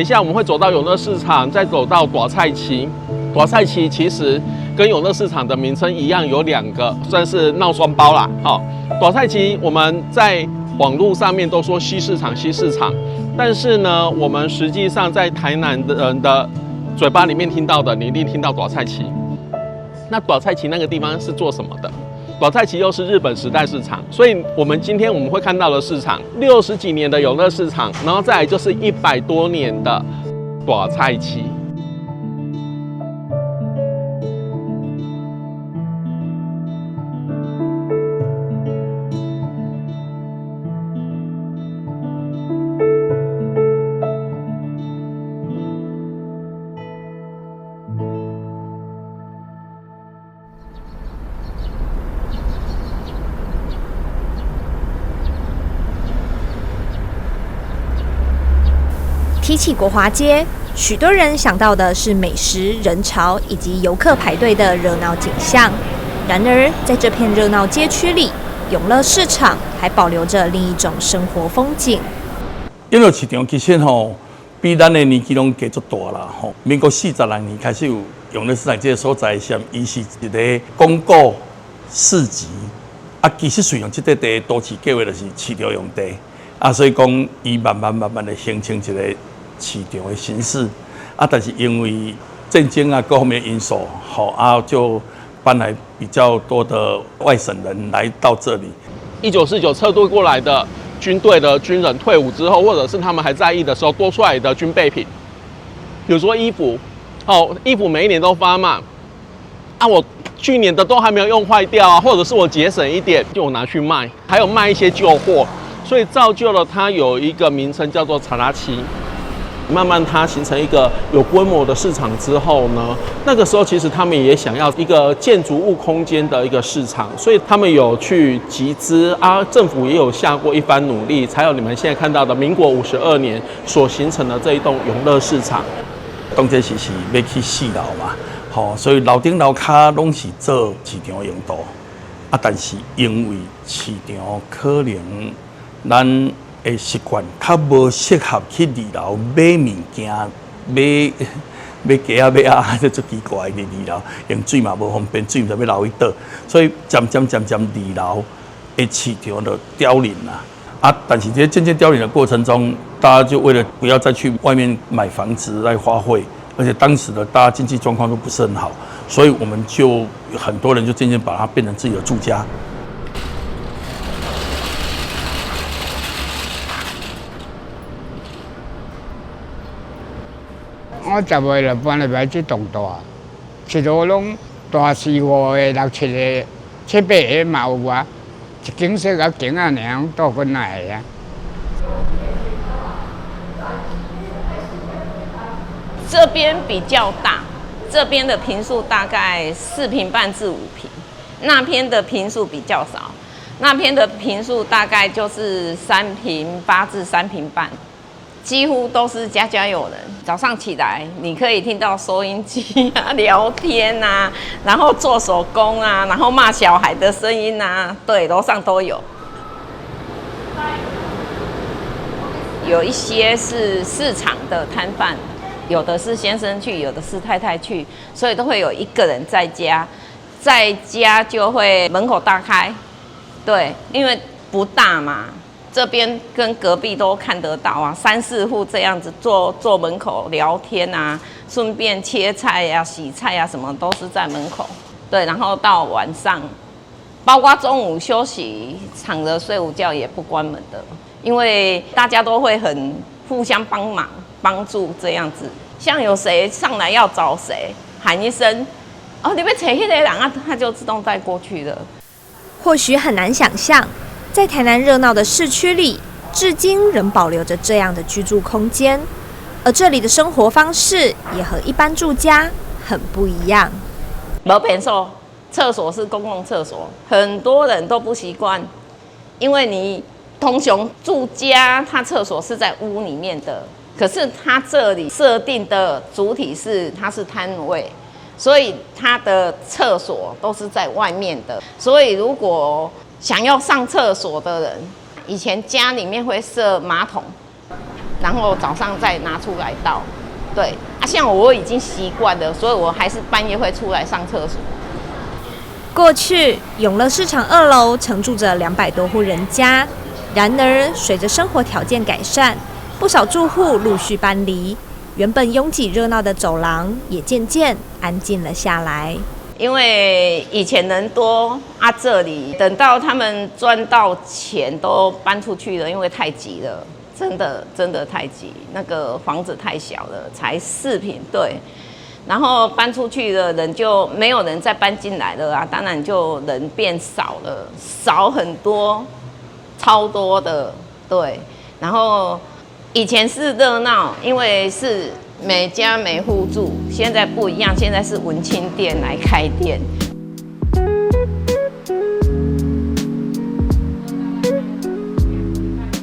等一下我們會走到永樂市場，再走到大菜市。大菜市其實跟永樂市場的名稱一樣，有兩個算是鬧雙胞啦。好，大菜市我們在網路上面都說西市場，西市場，但是呢，我們實際上在台南的人的嘴巴裡面聽到的，你一定聽到大菜市。那大菜市那個地方是做什麼的？大菜市又是日本時代市場，所以我們今天我們會看到的市場，60幾年的永樂市場，然後再來就是100多年的大菜市。提起國華街，許多人想到的是美食、人潮以及遊客排隊的熱鬧景象。然而，在這片熱鬧街區裡，永樂市場還保留着另一種生活風景。永樂市場其實吼，比咱的年紀攏加足大啦吼。民國46年開始有永樂市場這個所在時，伊是一个廣告市集。啊，其實使用這塊地都市計劃就是市場用地，啊，所以講伊慢慢慢慢的形成一個市場的形式。啊，但是因為戰爭啊各方面因素，吼啊就搬來比較多的外省人來到這裡。1949撤退過來的軍隊的軍人退伍之後，或者是他們還在役的時候多出來的軍備品，比如說衣服，哦，衣服每一年都發嘛，啊，我去年的都還沒有用壞掉啊，或者是我節省一點，就我拿去賣，還有賣一些舊貨，所以造就了它有一個名稱叫做賊仔市。慢慢它形成一個有規模的市場之後呢，那個時候其實他們也想要一個建築物空間的一個市場，所以他們有去集資啊，政府也有下過一番努力，才有你們現在看到的民國52年所形成的這一棟永樂市場。當這時是欲起四樓嘛，吼，所以樓頂樓跤攏是做市場用途，啊，但是因為市場可能咱的習慣較無適合去二樓買物件，買買雞仔買鴨，這足奇怪佇二樓用水嘛無方便，水毋知欲流去佗，所以漸漸漸漸二樓的市場就凋零啦。啊，但是這漸漸凋零的過程中，大家就為了不要再去外面買房子來花費，而且當時的大家經濟狀況都不是很好，所以我們就很多人就漸漸把它變成自己的住家。我10月就搬入來這棟大，一路攏大四五个、六七个、七八个嘛有啊，一間小仔間仔爾，倒轉來啊。這邊比較大，這邊的坪數大概4坪半至5坪，那邊的坪數比較少，那邊的坪數大概就是3坪8至3坪半。幾乎都是家家有人。早上起來，你可以聽到收音機啊、聊天啊，然後做手工啊，然後罵小孩的聲音啊，對，樓上都有。有一些是市場的攤販，有的是先生去，有的是太太去，所以都會有一個人在家，在家就會門口大開，對，因為不大嘛。這邊跟隔壁都看得到啊，三四戶這樣子坐坐門口聊天啊，順便切菜呀、啊、洗菜啊，什麼都是在門口。對，然後到晚上，包括中午休息，躺著睡午覺也不關門的，因為大家都會很互相幫忙幫助這樣子。像有誰上來要找誰，喊一聲，哦，你欲揣彼个人啊，他就自動帶過去了。或許很難想象。在台南熱鬧的市區裡，至今仍保留着這樣的居住空間，而這裡的生活方式也和一般住家很不一樣。無便所，廁所是公共廁所，很多人都不習慣，因為你通常住家，他廁所是在屋裡面的，可是他這裡設定的主體是它是攤位，所以他的廁所都是在外面的，所以如果想要上廁所的人，以前家裡面會設馬桶，然后早上再拿出来倒。对啊，像我已经习惯了，所以我还是半夜会出来上厕所。过去永乐市场二楼曾住着200多户人家，然而随着生活条件改善，不少住户陆续搬离，原本拥挤热闹的走廊也渐渐安静了下来。因为以前人多啊，这里等到他们赚到钱都搬出去了，因为太挤了，真的真的太挤，那个房子太小了，才4坪，对。然后搬出去的人就没有人再搬进来了啊，当然就人变少了，少很多，超多的，对。然后以前是热闹，因为是每家每户住，现在不一样，现在是文青店来开店。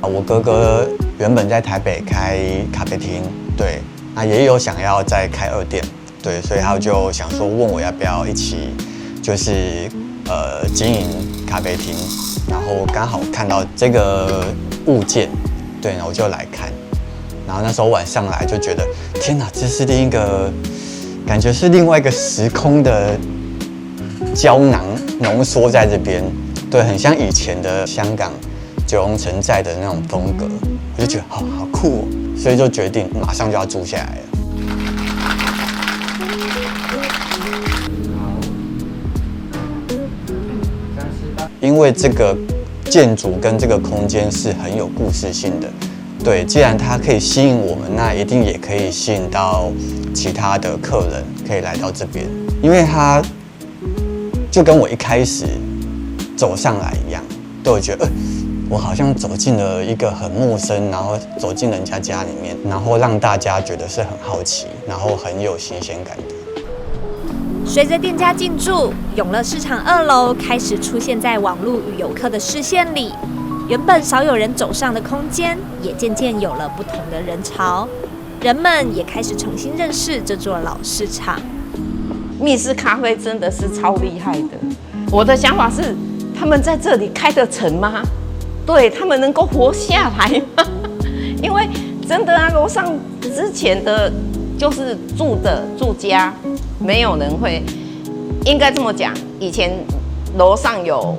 我哥哥原本在台北开咖啡厅，对，那也有想要再开二店。对，所以他就想说问我要不要一起，就是经营咖啡厅，然后刚好看到这个物件，对，然后我就来看，然后那时候晚上来就觉得天哪，这是另一个感觉，是另外一个时空的胶囊浓缩在这边，对，很像以前的香港九龙城寨的那种风格，我就觉得好好酷哦，所以就决定马上就要住下来了。因为这个建筑跟这个空间是很有故事性的，对，既然它可以吸引我们，那一定也可以吸引到其他的客人可以来到这边，因为它就跟我一开始走上来一样，对，我觉得，我好像走进了一个很陌生，然后走进人家家里面，然后让大家觉得是很好奇，然后很有新鲜感的。随着店家进驻，永乐市场二楼开始出现在网络与游客的视线里。原本少有人走上的空间，也渐渐有了不同的人潮。人们也开始重新认识这座老市场。密室咖啡真的是超厉害的。我的想法是，他们在这里开得成吗？对，他们能够活下来吗？因为真的啊，楼上之前的就是住的住家。没有人会，应该这么讲。以前楼上有，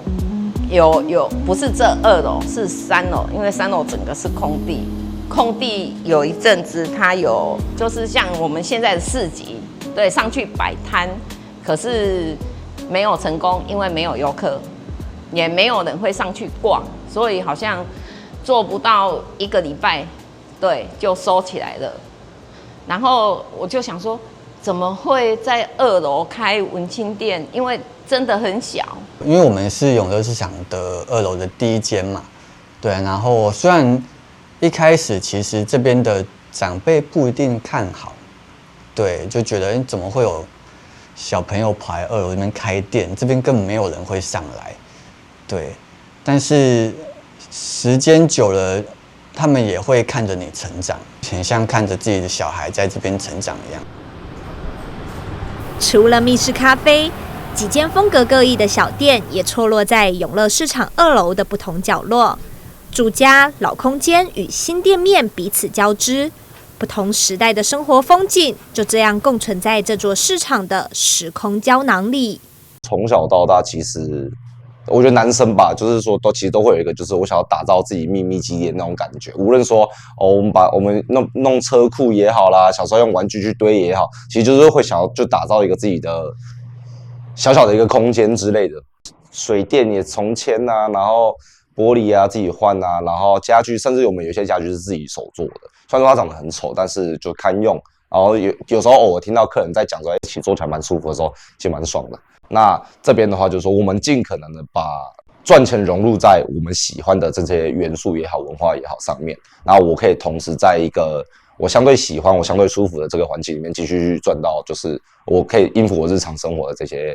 不是这二楼，是三楼，因为三楼整个是空地。空地有一阵子，它有就是像我们现在的市集，对，上去摆摊，可是没有成功，因为没有游客，也没有人会上去逛，所以好像做不到一个礼拜，对，就收起来了。然后我就想说，怎么会在二楼开文青店？因为真的很小。因为我们是永乐市场的二楼的第一间嘛，对。然后虽然一开始其实这边的长辈不一定看好，对，就觉得怎么会有小朋友跑来二楼这边开店？这边根本没有人会上来，对。但是时间久了，他们也会看着你成长，很像看着自己的小孩在这边成长一样。除了密室咖啡，几间风格各异的小店也错落在永乐市场二楼的不同角落。住家、老空间与新店面彼此交织，不同时代的生活风景就这样共存在这座市场的时空胶囊里。从小到大，其实我觉得男生吧，就是说都其实都会有一个，就是我想要打造自己秘密基地的那种感觉。无论说哦，我们把我们弄弄车库也好啦，小时候用玩具去堆也好，其实就是会想要就打造一个自己的小小的一个空间之类的。水电也重签啊，然后玻璃啊自己换啊，然后家具，甚至我们有些家具是自己手做的，虽然说它长得很丑，但是就堪用。然后有时候偶尔听到客人在讲说，一起坐起来蛮舒服的时候，其实蛮爽的。那这边的话，就是说我们尽可能的把赚钱融入在我们喜欢的这些元素也好、文化也好上面。然后我可以同时在一个我相对喜欢、我相对舒服的这个环境里面，继续去赚到，就是我可以应付我日常生活的这些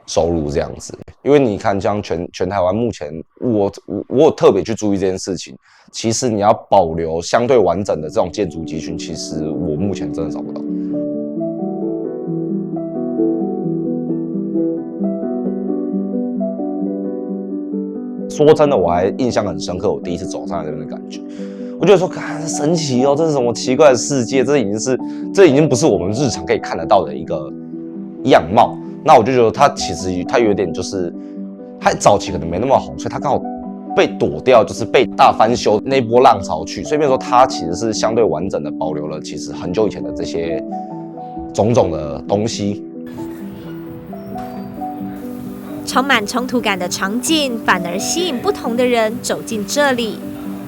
收入这样子。因为你看，像全台湾目前我有特别去注意这件事情，其实你要保留相对完整的这种建筑集群，其实我目前真的找不到。说真的，我还印象很深刻，我第一次走上来这边的感觉，我我覺得說，啊，神奇哦，這是什麼奇怪的世界？這已經不是我們日常可以看得到的一個樣貌。那我就覺得它其實它有點就是，它早期可能沒那麼紅，所以它剛好被躲掉，就是被大翻修那波浪潮去，所以變成說它其實是相對完整的保留了其實很久以前的這些種種的東西。充滿衝突感的場景，反而吸引不同的人走進這裡。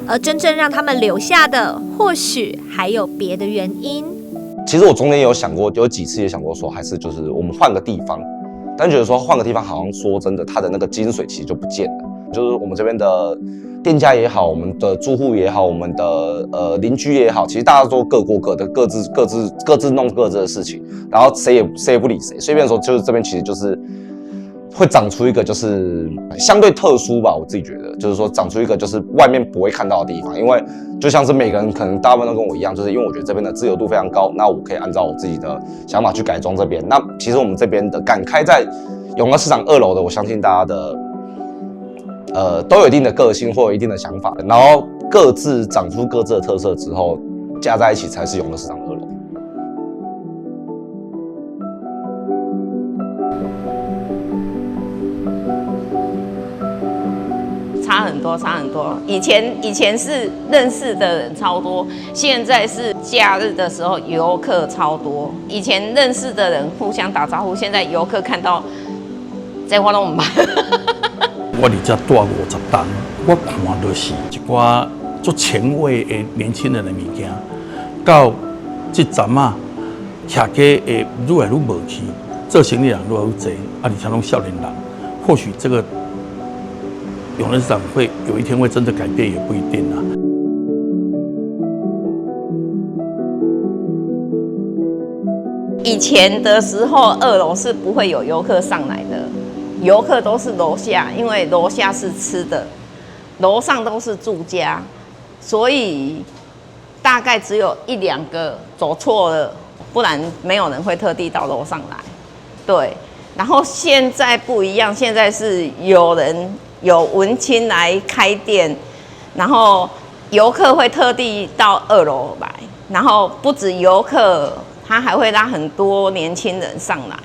而真正讓他們留下的，或許還有別的原因。其實我中間有想過，有幾次也想過說，還是就是我們換個地方，但覺得說換個地方，好像說真的，它的那個精髓其實就不見了。就是我們這邊的店家也好，我們的住戶也好，我們的鄰居也好，其實大家都各過各的，各自弄各自的事情，然後誰也不理誰。所以變成說，就是這邊其實就是會長出一個就是相對特殊吧，我自己覺得，就是說長出一個就是外面不會看到的地方，因為就像是每個人可能大部分都跟我一樣，就是因為我覺得這邊的自由度非常高，那我可以按照我自己的想法去改裝這邊。那其實我們這邊的敢開在永樂市場2樓的，我相信大家的都有一定的個性或有一定的想法，然後各自長出各自的特色之後，加在一起才是永樂市場2樓。差很多，差很多。以前是認識的人超多，現在是假日的時候遊客超多。以前認識的人互相打招呼，現在遊客看到這我攏毋捌。我佇遮蹛50冬，我看著是一寡足前衛的年輕人的物件，到這陣仔徛街會愈來愈無去，做生意人愈來愈濟，啊，而且攏少年人，或許這個永樂市場會有一天會真的改變，也不一定啊。以前的時候，2樓是不會有遊客上來的，遊客都是樓下，因為樓下是吃的，樓上都是住家，所以大概只有一兩個走錯了，不然沒有人會特地到樓上來。對，然後現在不一樣，現在是有人有文青來開店，然後遊客會特地到2樓來，然後不止遊客，他還會拉很多年輕人上來。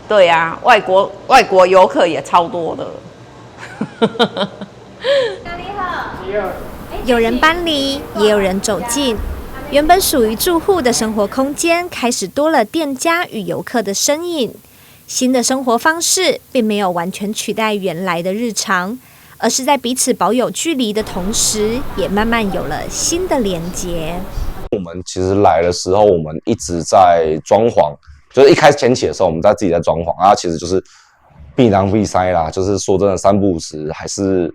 對啊，外國遊客也超多的。有人搬離，也有人走進。原本屬於住戶的生活空間，開始多了店家與遊客的身影。新的生活方式並沒有完全取代原來的日常，而是在彼此保有距離的同時，也慢慢有了新的連結。我們其實來的時候，我們一直在裝潢，就是一開始前期的時候，我們在自己在裝潢啊，其實就是避囊避塞啦，就是說真的，三不五時還是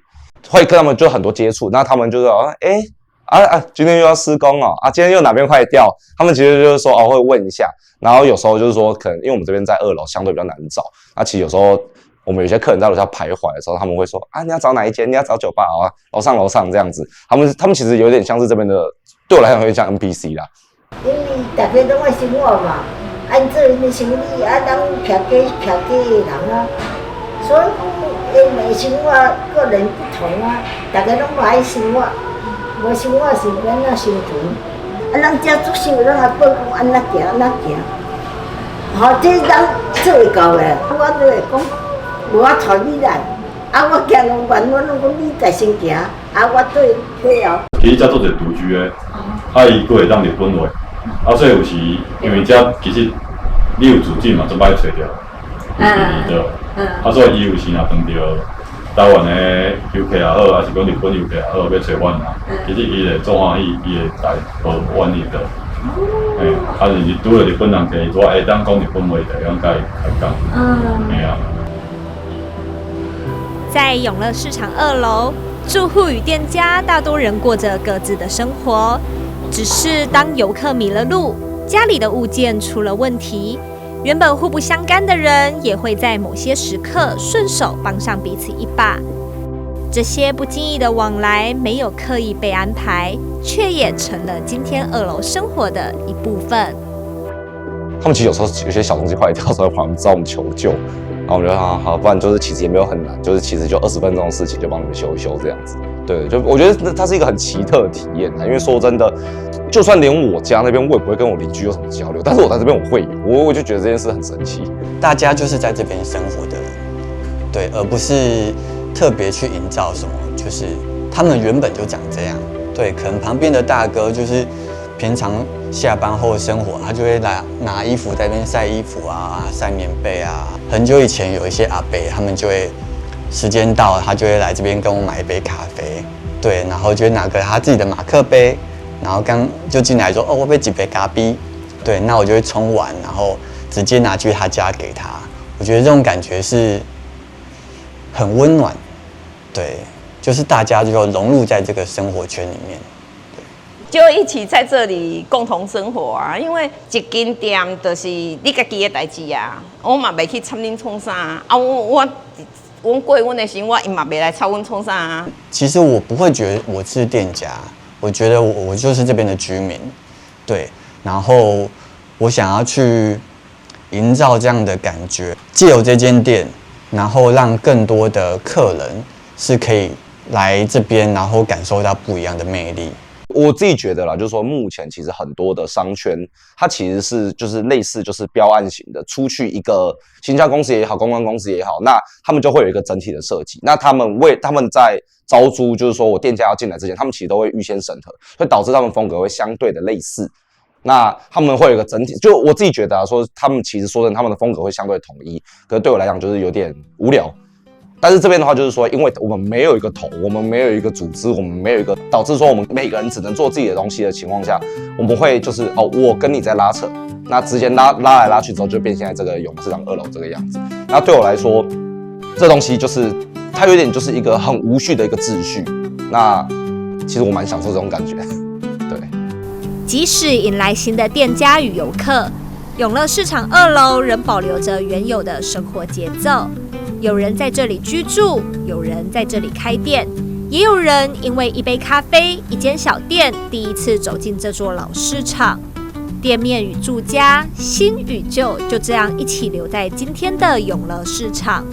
會跟他們就很多接觸。那他們就說，哎啊，今天又要施工哦，啊，今天又哪邊壞掉？他們其實就是說哦，會問一下。然後有時候就是說，可能因為我們這邊在2樓相對比較難找，那其實有時候我們有些客人在樓下徘徊的時候，他們會說啊，你要找哪一間？你要找酒吧啊？樓上樓上這樣子。他們其實有點像是這邊的，對我來講有點像 NPC 啦。因為大家攏愛生活嘛，按做𪜶的生意，啊，咱徛街徛街的人啊，所以講，𪜶的生活個人不同啊，大家攏嘛愛生活，無生活是欲按怎生存？啊，咱遮足想，咱也報講按怎行按怎行，吼，這咱做會到的，我都會講，無我帶你來，啊，我行攏遠，我攏講你家先行，啊，我對配合。其實遮足濟獨居的，啊，伊閣會當日本話，啊，所以有時因為遮其實你有自證嘛，足歹揣著，對，啊，所以伊有時若碰著台灣的遊客也好，還是講日本遊客也好，欲揣阮啊，其實伊會足歡喜，伊會來無願意的，嘿，啊，是拄著日本人客，伊會當講日本話，就會當共伊開講，嘿啊。在永樂市場2樓，住戶與店家大多人過着各自的生活。只是當遊客迷了路，家裡的物件出了問題，原本互不相干的人也會在某些時刻順手幫上彼此一把。這些不經意的往來，沒有刻意被安排，卻也成了今天2樓生活的一部分。他們其實有時候有些小東西壞掉，時候會跑來找我們求救。然后我们就好好，不然就是其實也沒有很難，就是其實就20分鐘的事情就幫你們修一修這樣子。對，就我覺得它是一個很奇特的體驗啊，因為說真的，就算連我家那邊，我也不會跟我鄰居有什麼交流，但是我在這邊我會有，我就覺得這件事很神奇。大家就是在這邊生活的人，對，而不是特別去營造什麼，就是他們原本就長這樣。對，可能旁邊的大哥就是平常下班後生活，他就會來拿衣服在那邊曬衣服啊、曬棉被啊。很久以前有一些阿伯，他們就會時間到，他就會來這邊跟我買一杯咖啡，對，然後就會拿個他自己的馬克杯，然後剛就進來說：“哦，我欲一杯咖啡。”對，那我就會沖完，然後直接拿去他家給他。我覺得這種感覺是很溫暖，對，就是大家就融入在這個生活圈裡面。就一起在這裡共同生活啊，因為一間店就是你家己的代誌啊，我嘛袂去插恁創啥啊，我過阮的生活，伊嘛袂來插阮創啥啊。其實我不會覺得我是店家，我覺得我就是這邊的居民，對，然後我想要去營造這樣的感覺，借由這間店，然後讓更多的客人是可以來這邊，然後感受到不一樣的魅力。我自己覺得啦，就是說目前其實很多的商圈，它其實是就是類似就是標案型的，出去一個行銷公司也好，公關公司也好，那他們就會有一個整體的設計。那他們為他們在招租，就是說我店家要進來之前，他們其實都會預先審核，會導致他們風格會相對的類似。那他們會有一個整體，就我自己覺得啊，說他們其實說真的，他們的風格會相對統一，可是對我來講就是有點無聊。但是這邊的話，就是說，因為我們沒有一個頭，我們沒有一個組織，我們沒有一個導致說我們每個人只能做自己的東西的情況下，我們會就是哦，我跟你在拉扯，那之間拉拉來拉去之後，就變現在這個永樂市場二樓這個樣子。那對我來說，這東西就是它有點就是一個很無序的一個秩序。那其實我蠻享受這種感覺，對。即使引來新的店家與遊客，永樂市場二樓仍保留着原有的生活節奏。有人在這裡居住，有人在這裡開店，也有人因為一杯咖啡、一間小店，第一次走進這座老市場。店面與住家，新與舊，就這樣一起留在今天的永樂市場。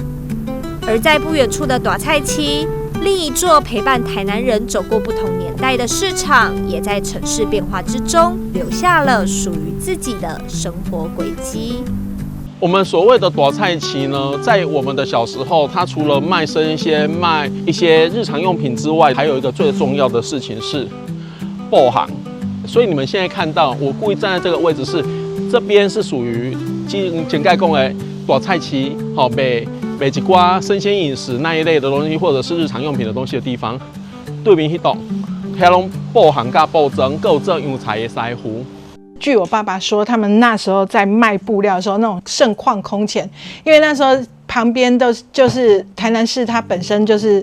而在不遠處的大菜市，另一座陪伴台南人走過不同年代的市場，也在城市變化之中，留下了屬於自己的生活軌跡。我們所謂的大菜市呢，在我們的小時候，它除了賣生鮮、賣一些日常用品之外，還有一個最重要的事情是布行。所以你們現在看到，我故意站在這個位置是，這邊是屬於前蓋講的大菜市，好賣一寡生鮮飲食那一類的東西，或者是日常用品的東西的地方。對面彼棟，遐攏布行佮布莊，閣有做洋菜的師傅。據我爸爸說，他們那時候在賣布料的時候，那種盛況空前，因為那時候旁邊都就是台南市，它本身就是，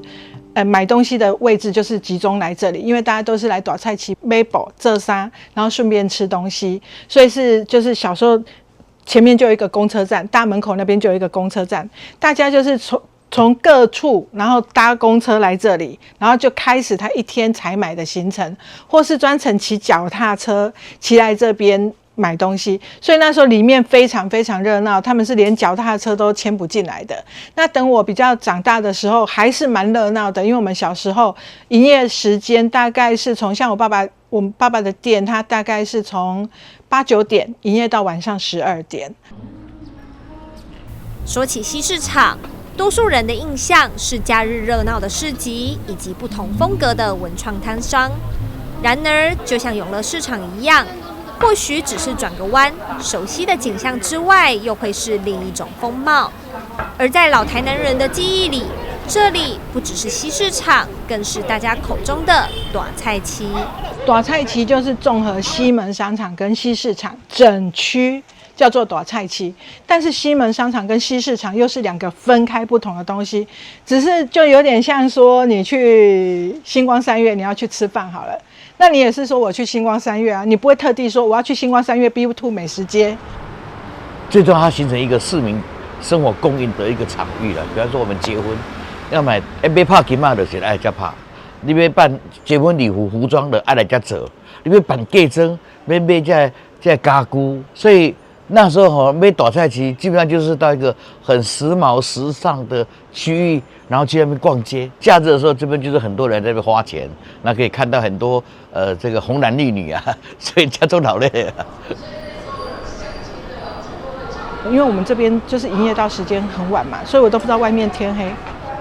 買東西的位置就是集中來這裡，因為大家都是來大菜市買布做衫，然後順便吃東西，所以是就是小時候前面就有一個公車站，大門口那邊就有一個公車站，大家就是從各處，然後搭公車來這裡，然後就開始他一天採買的行程，或是專程騎腳踏車騎來這邊買東西。所以那時候裡面非常非常熱鬧，他們是連腳踏車都牽不進來的。那等我比較長大的時候，還是蠻熱鬧的，因為我們小時候營業時間大概是從像我爸爸，我們爸爸的店，他大概是從八九點營業到晚上12點。說起西市場，多數人的印象是假日熱鬧的市集以及不同風格的文創攤商。然而，就像永樂市場一樣，或許只是轉個彎，熟悉的景象之外，又會是另一種風貌。而在老台南人的記憶裡，這裡不只是西市場，更是大家口中的大菜市。大菜市就是綜合西門商場跟西市場整區。叫做大菜市，但是西門商場跟西市場又是兩個分開不同的東西，只是就有點像說你去新光三越，你要去吃飯好了，那你也是說我去新光三越啊，你不會特地說我要去新光三越 B2 美食街。最終它形成一個市民生活供應的一個場域了。比方說我們結婚要買，欸，欲拍金仔就是來遮拍，你欲辦結婚禮服、服裝的愛來遮做，你欲辦嫁妝，欲買這家具，所以。那时候吼买大菜市，基本上就是到一个很时髦、时尚的区域，然后去那边逛街。假日的时候，这边就是很多人在那边花钱，那可以看到很多这个红男绿女啊，所以叫做老累。因为我们这边就是营业到时间很晚嘛，所以我都不知道外面天黑，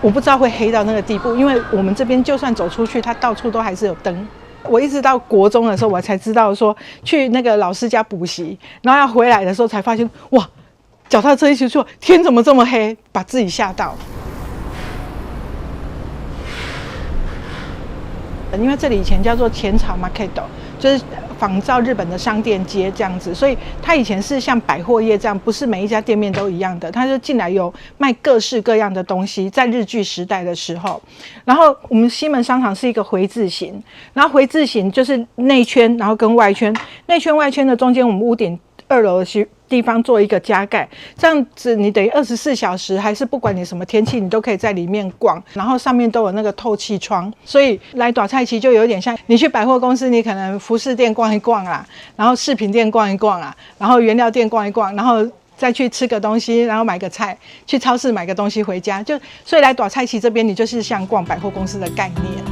我不知道会黑到那个地步。因为我们这边就算走出去，它到处都还是有灯。我一直到国中的时候，我才知道说去那个老师家补习，然后要回来的时候才发现，哇，脚踏车一起去，天怎么这么黑，把自己吓到。因为这里以前叫做浅草 Market，就是仿照日本的商店街这样子，所以它以前是像百货业这样，不是每一家店面都一样的。它就进来有卖各式各样的东西，在日据时代的时候，然后我们西门商场是一个回字形，然后回字形就是内圈，然后跟外圈，内圈外圈的中间，我们屋顶二楼的地方做一个加盖，这样子你等于24小时，还是不管你什么天气，你都可以在里面逛。然后上面都有那个透气窗，所以来大菜市就有点像你去百货公司，你可能服饰店逛一逛啦，然后饰品店逛一逛啦，然后原料店逛一逛，然后再去吃个东西，然后买个菜，去超市买个东西回家。就所以来大菜市这边，你就是像逛百货公司的概念。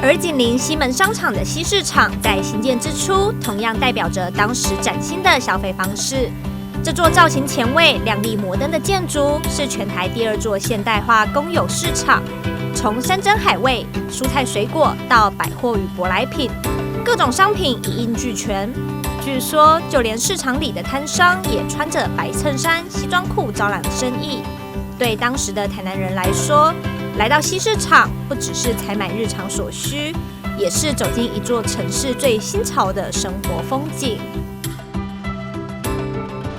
而紧邻西门商场的西市场，在兴建之初，同样代表着当时崭新的消费方式。这座造型前卫、亮丽摩登的建筑，是全台第二座现代化公有市场。从山珍海味、蔬菜水果到百货与舶来品，各种商品一应俱全。据说，就连市场里的摊商也穿着白衬衫、西装裤招揽生意。对当时的台南人来说，来到西市场，不只是采买日常所需，也是走进一座城市最新潮的生活风景。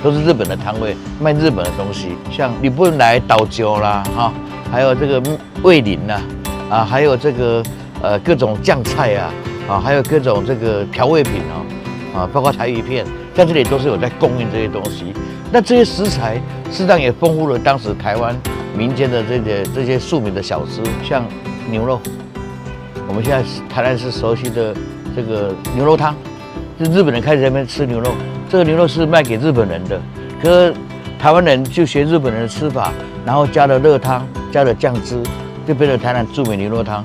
都是日本的摊位，卖日本的东西，像日本来豆椒啦，哈，还有这个味淋呐，啊，还有这个各种酱菜啊，啊，还有各种这个调味品哦，啊，包括柴鱼片，在这里都是有在供应这些东西。那这些食材，事实上也丰富了当时台湾民间的这些庶民的小吃，像牛肉，我们现在台南市熟悉的这个牛肉汤，是日本人开始在那边吃牛肉，这个牛肉是卖给日本人的，可是台湾人就学日本人的吃法，然后加了热汤，加了酱汁，就变成台南著名牛肉汤。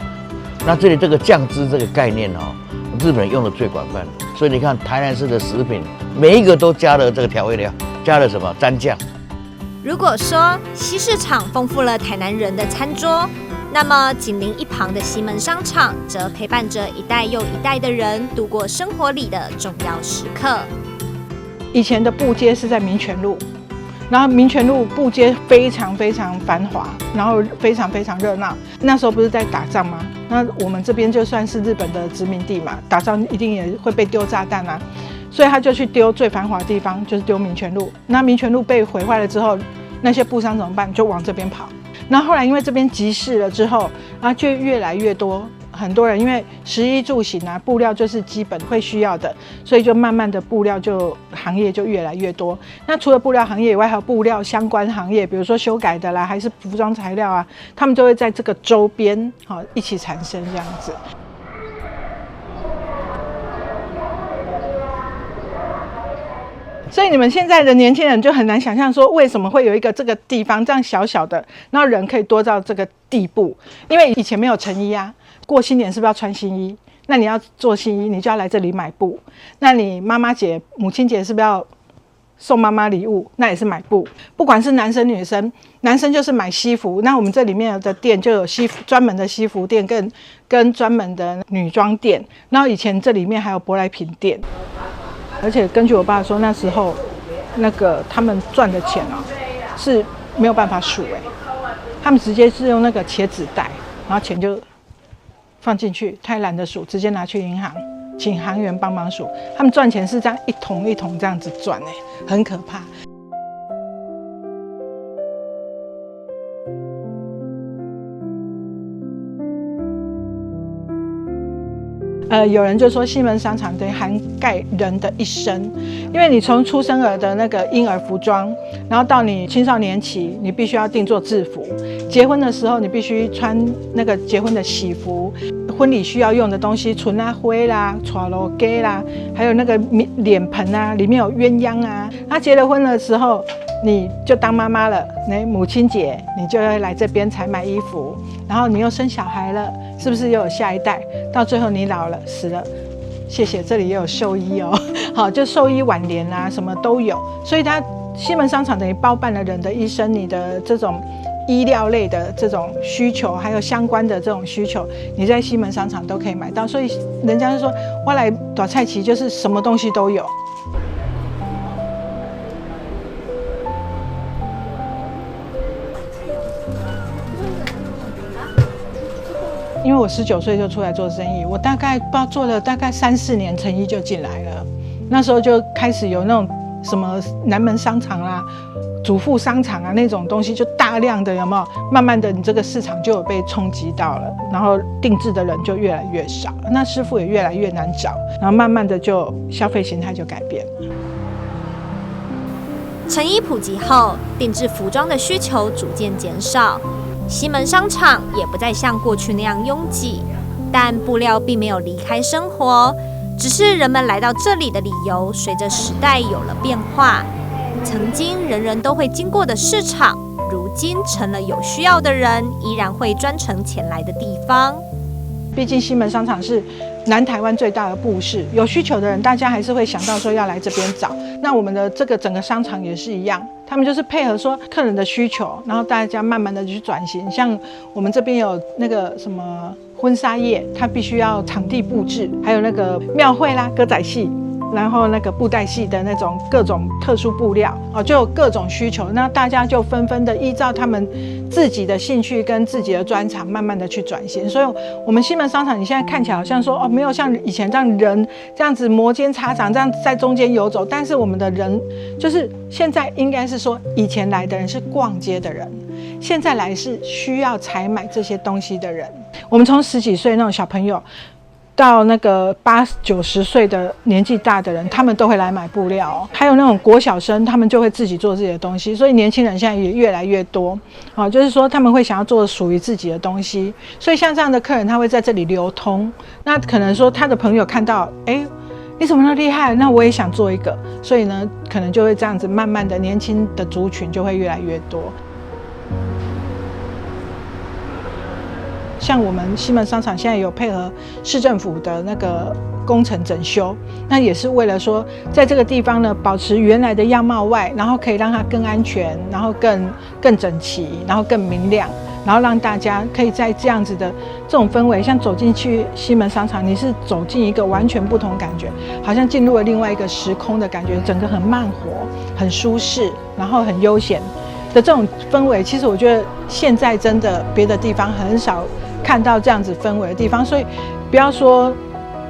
那这里这个酱汁这个概念哦，日本人用的最广泛，所以你看台南市的食品，每一个都加了这个调味料，加了什么蘸酱。如果说西市场丰富了台南人的餐桌，那么紧邻一旁的西门商场则陪伴着一代又一代的人度过生活里的重要时刻。以前的布街是在民权路，然后民权路布街非常非常繁华，然后非常非常热闹。那时候不是在打仗吗？那我们这边就算是日本的殖民地嘛，打仗一定也会被丢炸弹啊，所以他就去丢最繁华的地方，就是丢民权路。那民权路被毁坏了之后，那些布商怎么办？就往这边跑。那后来因为这边集市了之后，然后就越来越多很多人，因为食衣住行啊，布料就是基本会需要的，所以就慢慢的布料就行业就越来越多。那除了布料行业以外，还有布料相关行业，比如说修改的啦，还是服装材料啊，他们就会在这个周边好一起产生这样子。所以你们现在的年轻人就很难想象说，为什么会有一个这个地方这样小小的，然后人可以多到这个地步？因为以前没有成衣啊，过新年是不是要穿新衣？那你要做新衣，你就要来这里买布。那你妈妈节、母亲节是不是要送妈妈礼物？那也是买布。不管是男生女生，男生就是买西服。那我们这里面的店就有西服，专门的西服店跟专门的女装店。然后以前这里面还有舶来品店。而且根据我爸说，那时候那个他们赚的钱啊是没有办法数哎，他们直接是用那个茄子袋，然后钱就放进去，太懒得数，直接拿去银行，请行员帮忙数。他们赚钱是这样一桶一桶这样子赚哎，很可怕。有人就說西門商場等於涵蓋人的一生，因為你從出生兒的那個嬰兒服裝，然後到你青少年期，你必須要定做制服；結婚的時候，你必須穿那個結婚的喜服；婚禮需要用的東西，蓀仔花啦、娶路家啦，還有那個臉盆啊，裡面有鴛鴦啊。那結了婚的時候，你就當媽媽了，那母親節你就會來這邊採買衣服，然後你又生小孩了，是不是又有下一代？到最後你老了死了，謝謝，這裡也有壽衣哦，好，就壽衣挽聯啊，什麼都有。所以它西門商場等於包辦了人的一生，你的這種衣料類的這種需求，還有相關的這種需求，你在西門商場都可以買到。所以人家就說，我來大菜市就是什麼東西都有。因為我19歲就出來做生意，我大概不知道做了大概3、4年，成衣就進來了。那時候就開始有那種什麼南門商場啦、主婦商場啊那種東西，就大量的有沒有？慢慢的，你這個市場就有被衝擊到了，然後定製的人就越來越少，那師傅也越來越難找，然後慢慢的就消費形態就改變了。成衣普及後，定製服裝的需求逐漸減少。西門商場也不再像過去那樣擁擠，但布料並沒有離開生活，只是人們來到這裡的理由隨着時代有了變化。曾經人人都會經過的市場，如今成了有需要的人依然會專程前來的地方。畢竟西門商場是南台灣最大的布市，有需求的人，大家還是會想到說要來這邊找。那我們的這個整個商場也是一樣，他們就是配合說客人的需求，然後大家慢慢的去轉型。像我們這邊有那個什麼婚紗業，它必須要場地布置，還有那個廟會啦、歌仔戲，然後那個布袋戲的那種各種特殊布料哦，就有各種需求。那大家就紛紛的依照他們自己的興趣跟自己的專長，慢慢的去轉型。所以，我們西門商場，你現在看起來好像說哦，沒有像以前這樣人這樣子摩肩擦踵這樣在中間遊走，但是我們的人就是現在應該是說，以前來的人是逛街的人，現在來是需要採買這些東西的人。我們從10幾歲那種小朋友，到那個80、90歲的年紀大的人，他們都會來買布料哦。還有那種國小生，他們就會自己做自己的東西。所以年輕人現在也越來越多，啊，就是說他們會想要做屬於自己的東西。所以像這樣的客人，他會在這裡流通。那可能說他的朋友看到，哎，你怎麼那麼厲害？那我也想做一個。所以呢，可能就會這樣子，慢慢的年輕的族群就會越來越多。像我們西門商場現在有配合市政府的那個工程整修，那也是為了說，在這個地方呢，保持原來的樣貌外，然後可以讓它更安全，然後更整齊，然後更明亮，然後讓大家可以在這樣子的這種氛圍，像走進去西門商場，你是走進一個完全不同感覺，好像進入了另外一個時空的感覺，整個很慢活、很舒適，然後很悠閒的這種氛圍。其實我覺得現在真的別的地方很少看到這樣子氛圍的地方，所以不要說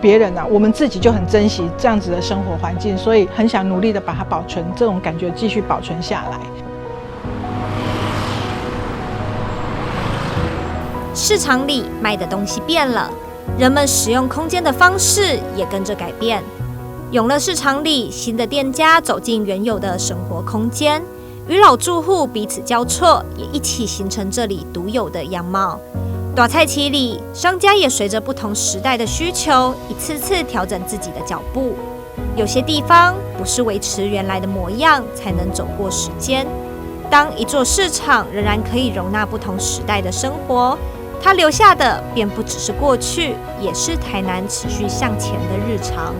別人啊，我們自己就很珍惜這樣子的生活環境，所以很想努力的把它保存，這種感覺繼續保存下來。市場裡賣的東西變了，人們使用空間的方式也跟着改變。永樂市場裡新的店家走進原有的生活空間，與老住戶彼此交錯，也一起形成這裡獨有的樣貌。大菜市裡，商家也隨着不同時代的需求，一次次調整自己的腳步。有些地方不是維持原來的模樣才能走過時間。當一座市場仍然可以容納不同時代的生活，它留下的便不只是過去，也是台南持續向前的日常。